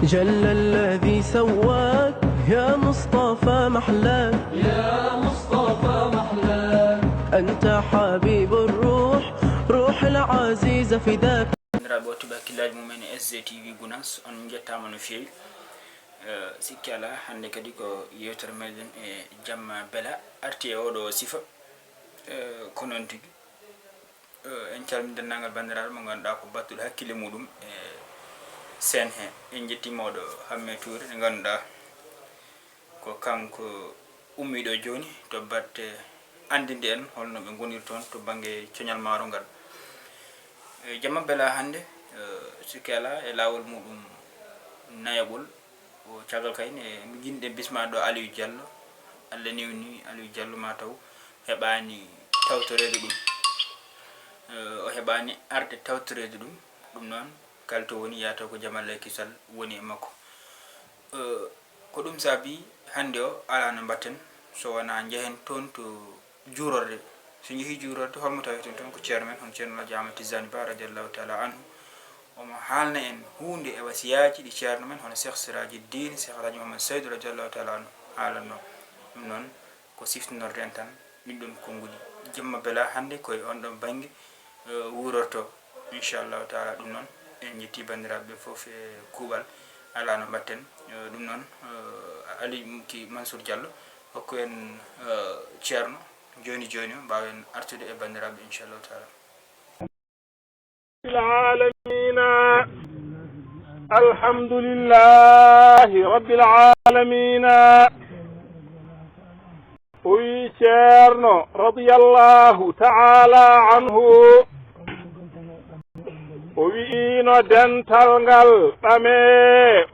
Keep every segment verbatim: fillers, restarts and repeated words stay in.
جل الذي سواك يا مصطفى محلاك. يا مصطفى محلاك. أنت حبيب الروح، روح العزيز فداك. Banndiraaɓe, o tuɓe hakkillaaji mum en e S G T V Gunaas, on njettaama no feewi. Eh, sikki alaa, hannde kadi ko yeewtere meɗen e Jamma Bela arti e oɗo sifa. Eh, ko noon tigi. Eh, en calmini denndaangal banndiraaɓe mo ngannduɗaa ko battuɗo hakkille muɗum e seen he. En njettii mawɗo Hamme Touré, nde ngannduɗaa ko kanko ummiiɗo jooni to batte anndinde en holno ɓe ngoniri toon to bannge coñal maaro ngal. Eh, Jamma Bela hannde, eh, sikki alaa e laawol muɗum nayaɓol. O caggal kay ne njiɗ-ɗen bismaade ɗo Aliou Diallo. Allah newni Aliou Diallo ma taw heɓaani tawtoreede ɗum. Eh, o heɓaani arde tawtoreede ɗum. Ɗum noon, kala to woni, yaa taw ko jam Allah e kisal woni e makko. Eh, ko ɗum saabi hannde o alaa no mbaɗten so wonaa njehen toon to juurorde. So njehii juurorde, holmo taweten toon? Ko ceerno men, hono Ceerno Alhaji Ahmad Tijani Ba radiyallahu taala anhu. Omo haalna en huunde e wasiyaaji ɗi ceerno men, hono Cheikh Siraji Din, Cheikh Alhaji Mohamed Seydou radiyallahu taala anhu haalanno. Ɗum noon, ko siftinorde en tan ɗin ɗon konnguɗi. Jamma Bela hannde ko e on ɗon bannge, eh, wuurorto, inchallahu taala. Ɗum noon, en njettii banndiraaɓe ɓe fof e kuuɓal, alaa no mbaɗten. Eh, ɗum noon, eh, Ali ki Mansour Diallo, hokku en, eh, ceerno jooni jooni o, mbaawen artude e banndiraaɓe, inchallahu taala. العالمين. الحمد لله رب العالمين. O wi ceerno radiyallahu taala anhu, o wi'ino dental ngal, ɓame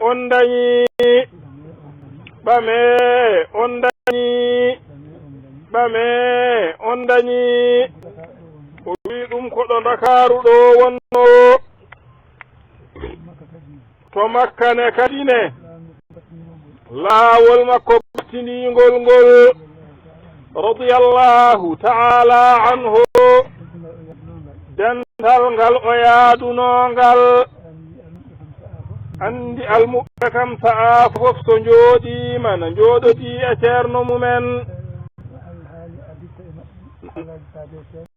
on dañi, ɓame on dañi, ɓame on dañi. O wi ɗum ko ɗo Ndakaaru ɗo wonno. To Makka ne kadi ne, laawol makko battindiingol ngol, radiyallahu taala anhu, dental ngal o yaadunoo ngal, anndi almuɓɓe kam sa'a fof so njooɗiima, na njooɗodii e ceerno mumen.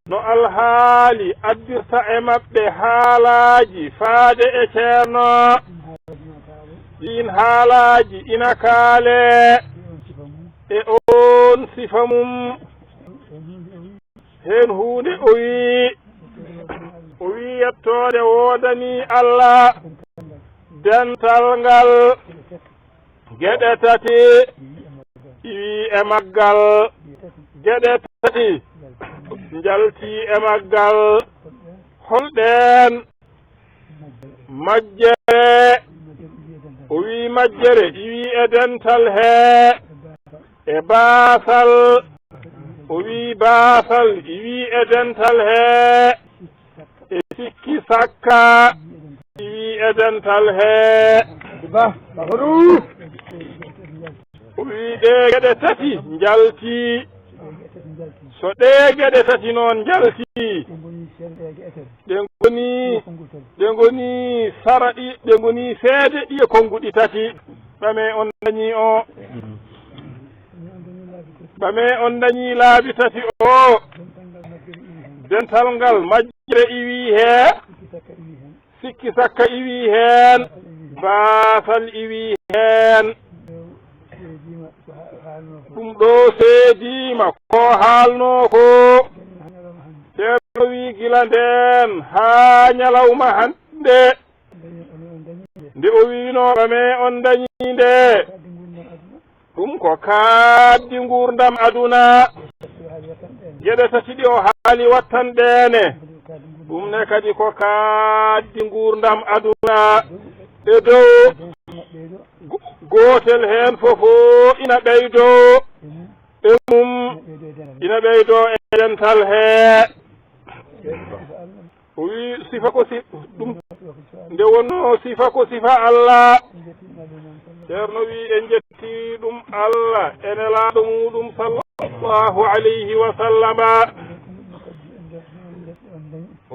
No alhaali addirta e maɓɓe haalaaji faade e ceerno. Ɗiin haalaaji ina kaale e oon sifa mum. Heen huunde o wii, o wii yettoode woodanii Allah, dental ngal. Geɗe tati iwi e maggal, geɗe tati njalti e maggal. Holɗeen? Majjere, o wi majjere iwi e dental he, e baasal, o wi baasal iwi e dental he. E sikki sakka, iwi e dental he. Ba, ba, hoɗu. O wi ɗe geɗe tati njalti. So ɗe geɗe tati noon njalti, ɗe ngoni, ɗe ngoni sara ɗi, ɗe ngoni seede ɗi e konnguɗi tati. Ɓame on dañi o. Ɓame on dañi laabi tati o. Dental ngal majjere iwi he. Sikki sakka iwi heen. Baasal iwi heen. Ɗum ɗo seediima ko haalnoo ko. Ceerno wi gila ndeen haa ñalawma hannde. Nde o wiinoo ɓame on dañi nde. Ɗum ko kaaddi nguurndam aduna. Geɗe tati ɗi o haali wattan ɗeene. Ɗum ne kadi ko kaaddi nguurndam aduna. E dow go-, gootel heen fof o ina ɓeydoo e mum, ina ɓeydoo e dental he. O wi sifa ko si-, ɗum, nde wonno sifa ko sifa Allah. Ceerno wi en njetti ɗum Allah e nelaaɗo muɗum sallallahu alayhi wa sallama. O